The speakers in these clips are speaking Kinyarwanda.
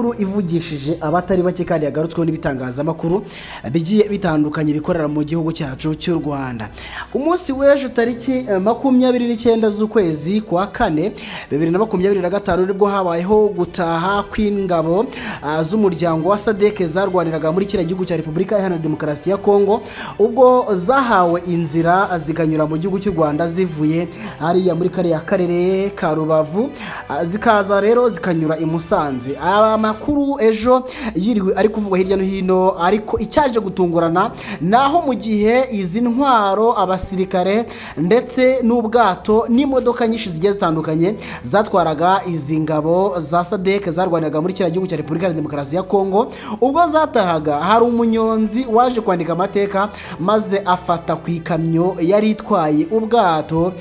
Inkuru ivugishije abatari bake kandi yagarutsweho n'ibitangazamakuru bigiye bitandukanye bikorera mu gihugu cyacu cy'u Rwanda. Ku munsi w'ejo tariki 29 z'ukwezi kwa kane 2025, nibwo habayeho gutaha kw'ingabo z'umuryango wa SADC zarwaniraga muri kiriya gihugu cya Repubulika Iharanira Demokarasi ya Kongo, ubwo zahawe inzira zikanyura mu gihugu cy'u Rwanda zivuye hariya muri kariya karere ka Rubavu, zikaza rero zikanyura i Musanze. Aba makuru ejo yiriwe ari kuvugwa hirya no hino, ariko icyaje gutungurana naho mu gihe izi ntwaro, abasirikare ndetse n'ubwato n'imodoka nyinshi zigiye zitandukanye zatwaraga izi ngabo za SADC zarwaniraga muri kiriya gihugu cya Repubulika ya Demokarasi ya Kongo, ubwo zatahaga, hari umunyonzi waje kwandika amateka maze afata ku ikamyo yari itwaye ubwato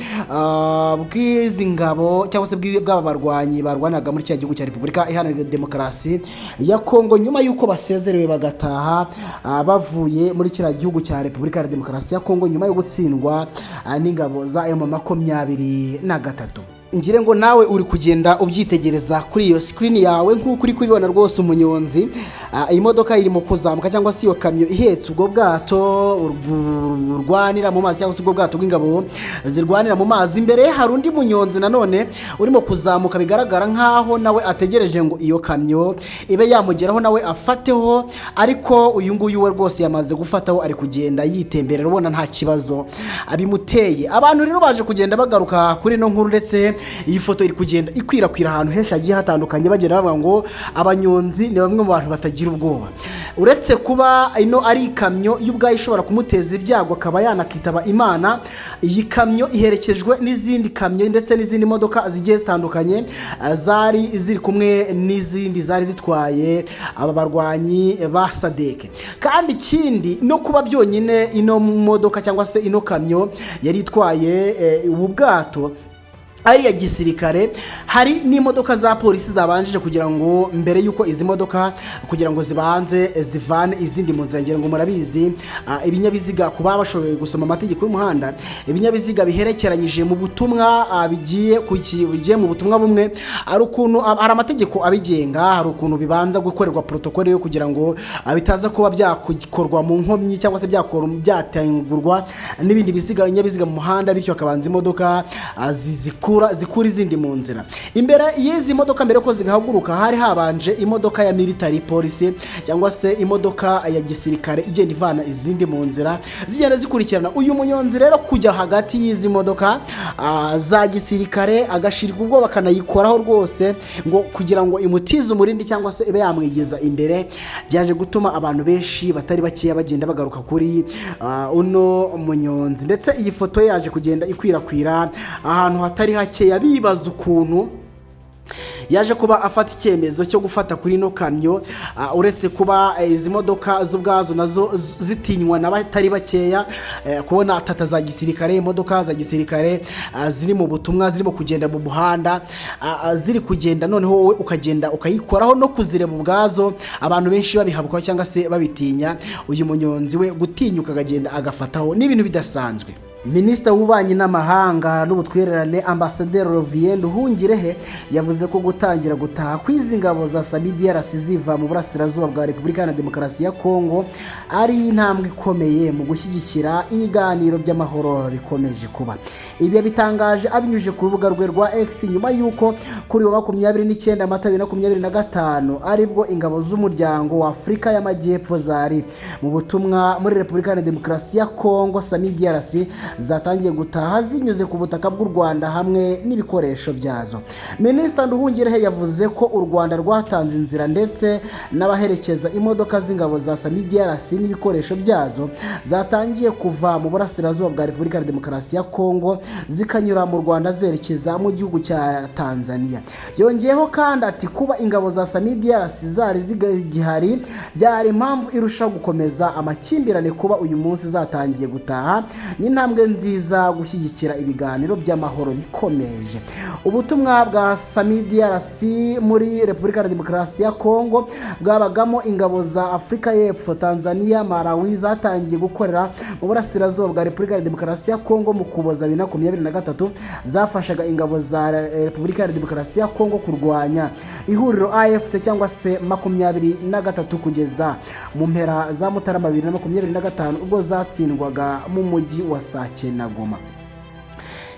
bw'izi ngabo cyangwa se bw'aba barwanyi barwaniraga muri kiriya gihugu cya Repubulika Iharanira Demokarasi ya Kongo, nyuma y'uko basezerewe bagataha bavuye muri kiriya gihugu cya Repubulika ya Demokarasi ya Kongo nyuma yo gutsindwa n'ingabo za M23. Ngire ngo nawe uri kugenda ubyitegereza kuri iyo screen yawe nk'uko uri kubibona rwose. Umunyonzi, iyi modoka irimo kuzamuka cyangwa se iyo kamyo ihetse ubwo bwato burwanira mu mazi cyangwa se ubwo bwato bw'ingabo zirwanira mu mazi. Imbere hari undi munyonzi nanone urimo kuzamuka, bigaragara nkaho nawe ategereje ngo iyo kamyo ibe yamugeraho nawe afateho, ariko uyu nguyu we rwose yamaze gufataho, ari kugenda yitemberera, ubona nta kibazo bimuteye. Abantu rero baje kugenda bagaruka kuri ino nkuru, ndetse iyi foto iri kugenda ikwirakwira ahantu henshi hagiye hatandukanye, bagenda bavuga ngo abanyonzi ni bamwe mu bantu batagira ubwoba. Uretse kuba ino ari ikamyo y'ubwayo ishobora kumuteza ibyago akaba yanakitaba Imana, iyi kamyo iherekejwe n'izindi kamyo ndetse n'izindi modoka zigiye zitandukanye, zari ziri kumwe n'izindi zari zitwaye aba barwanyi ba SADC. Kandi ikindi, no kuba byonyine ino modoka cyangwa se ino kamyo yari itwaye ubu bwato ari iya gisirikare, hari n'imodoka za polisi zabanjije kugira ngo mbere y'uko izi modoka kugira ngo zibanze zivane izindi mu nzira. Ngira ngo murabizi, ibinyabiziga, ku baba bashoboye gusoma amategeko y'umuhanda, ibinyabiziga biherekeranyije mu butumwa, bigiye mu butumwa bumwe, hari ukuntu hari amategeko abigenga, hari ukuntu bibanza gukorerwa protocole yo kugira ngo bitaza kuba byakorwa mu nkomyi cyangwa se byatengurwa n'ibindi binyabiziga mu muhanda, bityo hakabanza imodoka zikura izindi mu nzira. Imbere y'izi modoka, mbere ko zigahaguruka, hari habanje imodoka ya military police cyangwa se imodoka ya gisirikare igenda ivana izindi mu nzira, zigenda zikurikirana. Uyu munyonzi rero kujya hagati y'izi modoka za gisirikare agashirwa ubwoba akanayikoraho rwose ngo kugira ngo imutize umurindi cyangwa se ibe yamwigeza imbere, byaje gutuma abantu benshi batari bakeya bagenda bagaruka kuri uno munyonzi. Ndetse iyi foto yaje kugenda ikwirakwira ahantu hatari hakeya, bibaza ukuntu yaje kuba afata icyemezo cyo gufata kuri ino kamyo, uretse kuba izi modoka z'ubwazo nazo zitinywa n'abatari bakeya, kubona tata za gisirikare, imodoka za gisirikare ziri mu butumwa zirimo kugenda mu muhanda, ziri kugenda, noneho wowe ukagenda ukayikoraho, no kuzireba ubwazo abantu benshi babihabwa cyangwa se babitinya, uyu munyonzi we gutinyuka akagenda agafataho ni ibintu bidasanzwe. Minisitiri w'Ububanyi n'Amahanga n'Ubutwererane, Ambasaderi Olivier Nduhungirehe, yavuze ko gutangira gutaha kw'izi ngabo za SAMIDRC ziva mu burasirazuba bwa Repubulika Iharanira Demokarasi ya Kongo ari intambwe ikomeye mu gushyigikira ibiganiro by'amahoro bikomeje kuba. Ibi yabitangaje abinyujije ku rubuga rwe rwa X nyuma y'uko kuri wa 29 Mata 2025 aribwo ingabo z'Umuryango wa Afurika y'Amajyepfo zari mu butumwa muri Repubulika Iharanira Demokarasi ya Kongo, SAMIDRC, zatangiye gutaha zinyuze ku butaka bw'u Rwanda hamwe n'ibikoresho byazo. Minisita Nduhungirehe yavuze ko u Rwanda rwatanze inzira ndetse n'abaherekeza imodoka z'ingabo za SAMIDRC n'ibikoresho byazo zatangiye kuva mu burasirazuba bwa Repubulika ya Demokarasi ya Kongo zikanyura mu Rwanda zerekeza mu gihugu cya Tanzania. Yongeyeho kandi ati: "Kuba ingabo za SAMIDRC zari zigihari byari impamvu irushaho gukomeza amakimbirane. Kuba uyu munsi zatangiye gutaha ni intambwe." intambwe nziza gushyigikira ibiganiro by'amahoro bikomeje. Ubutumwa bwa SAMIDRC muri Repubulika ya Demokarasi ya Kongo bwabagamo ingabo za Afurika y'Epfo, Tanzania, Malawi, zatangiye gukorera mu burasirazuba bwa Repubulika ya Demokarasi ya Kongo mu Kuboza 2023, zafashaga ingabo za Repubulika ya Demokarasi ya Kongo kurwanya ihuriro AFC cyangwa se 23 kugeza mu mpera za Mutarama 2025, ubwo zatsindwaga mu mujyi wa Sake na Goma.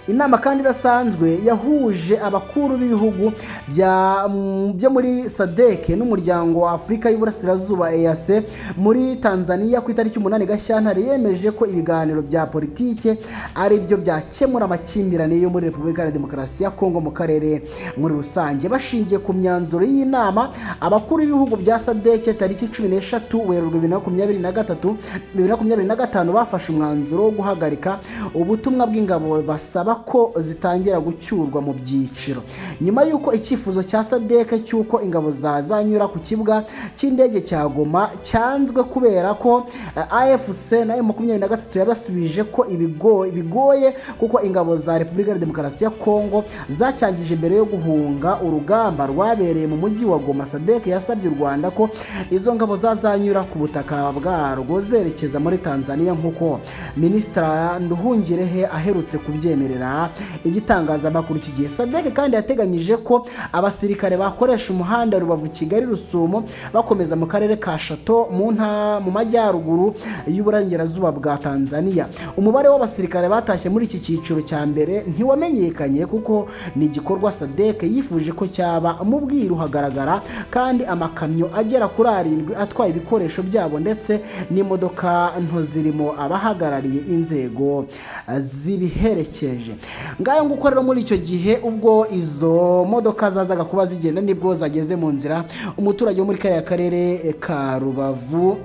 Inama kandi idasanzwe yahuje abakuru b'ibihugu byo muri SADC n'Umuryango wa Afurika y'Uburasirazuba, EAC, muri Tanzania ku itariki 8 Gashyantare, yemeje ko ibiganiro bya politike ari byo byakemura amakimbirane yo muri Repubulika ya Demokarasi ya Kongo mu karere muri rusange. Bashingiye ku myanzuro y'inama abakuru b'ibihugu bya SADC tariki 13 Werurwe 2023, 2025, bafashe umwanzuro wo guhagarika ubutumwa bw'ingabo, basaba ko zitangira gucyurwa mu byiciro, nyuma y'uko icyifuzo cya SADC cy'uko ingabo zazanyura ku kibuga cy'indege cya Goma cyanzwe kubera ko AFC na M23 yabasubije ko bigoye, kuko ingabo za Repubulika ya Demokarasi ya Kongo zacyangije mbere yo guhunga urugamba rwabereye mu mujyi wa Goma. SADC yasabye u Rwanda ko izo ngabo zazanyura ku butaka bwarwo zerekeza muri Tanzania, nk'uko Minisitiri Nduhungirehe aherutse kubyemerera igitangazamakuru cy'igihe. SADC kandi yateganyije ko abasirikare bakoresha umuhanda Rubavu, Kigali, Rusumo, bakomeza mu karere ka Chato mu majyaruguru y'uburengerazuba bwa Tanzania. Umubare w'abasirikare batashye muri iki cyiciro cya mbere ntiwamenyekanye, kuko ni igikorwa SADC yifuje ko cyaba mu bwiru hagaragara, kandi amakamyo agera kuri arindwi atwaye ibikoresho byabo ndetse n'imodoka nto zirimo abahagarariye inzego zibiherekeje. Ngayo nguko rero, muri icyo gihe ubwo izo modoka zazaga kuba zigenda, nibwo zageze mu nzira, umuturage wo muri kariya karere ka Rubavu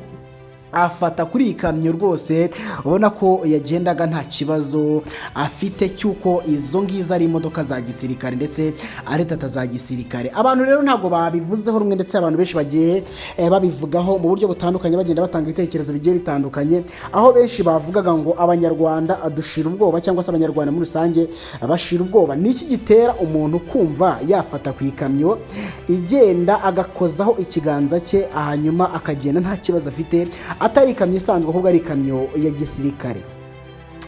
afata kuri iyi kamyo. Rwose ubona ko yagendaga nta kibazo afite cy'uko izo ngizo ari imodoka za gisirikare ndetse ari tata za gisirikare. Abantu rero ntabwo babivuzeho rumwe, ndetse abantu benshi bagiye babivugaho mu buryo butandukanye, bagenda batanga ibitekerezo bigiye bitandukanye, aho benshi bavugaga ngo Abanyarwanda dushira ubwoba, cyangwa se Abanyarwanda muri rusange bashira ubwoba. Ni iki gitera umuntu kumva yafata ku ikamyo igenda, agakozaho ikiganza cye, hanyuma akagenda nta kibazo afite, atari ikamyo isanzwe, ahubwo ari ikamyo ya gisirikare?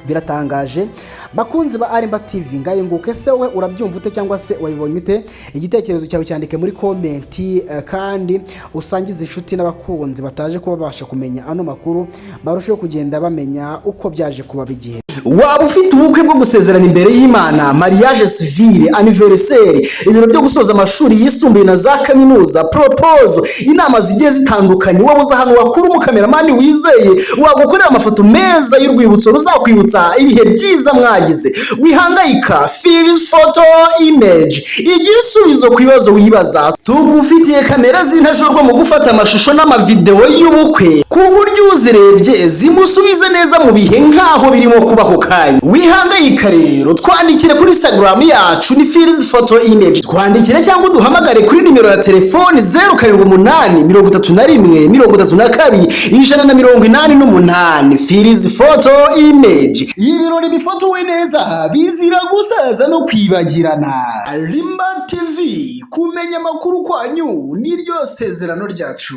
Biratangaje. Bakunzi ba Arimba TV, ngayo nguko. Ese wowe urabyumva ute, cyangwa se wabibonye ute? Igitekerezo cyawe cyandike muri comment, kandi usangize inshuti n'abakunzi bataje kuba babasha kumenya ano makuru, barusheho kugenda bamenya uko byaje kuba bigihe. Waba ufite ubukwe bwo gusezerana imbere y'Imana, mariage civile, anniversaire, ibiro byo gusoza amashuri yisumbuye na za kaminuza, proposal, inama zigiye zitandukanye, wabuze ahantu wakura umukameramani wizeye wagukorera amafoto meza y'urwibutso ruzakwibutsa ibihe byiza mwagize? Wihangayika, Filizi Photo Image, igisubizo ku bibazo wibaza. Tugufitiye kamera z'intajorwa mu gufata amashusho n'amavidewo y'ubukwe, ku buryo uzirebye zimusubiza neza mu bihe nk'aho birimo kuba ako kanya. Wihangayika rero, twandikire kuri Instagram yacu ni Filizi Photo Image. Twandikire cyangwa uduhamagare kuri nimero ya telefoni 0783132188. Filizi Photo Image, ibirori bifotowe neza bizira gusaza no kwibagirana. Rimba TV, kumenya amakuru kwanyu niryo sezerano ryacu.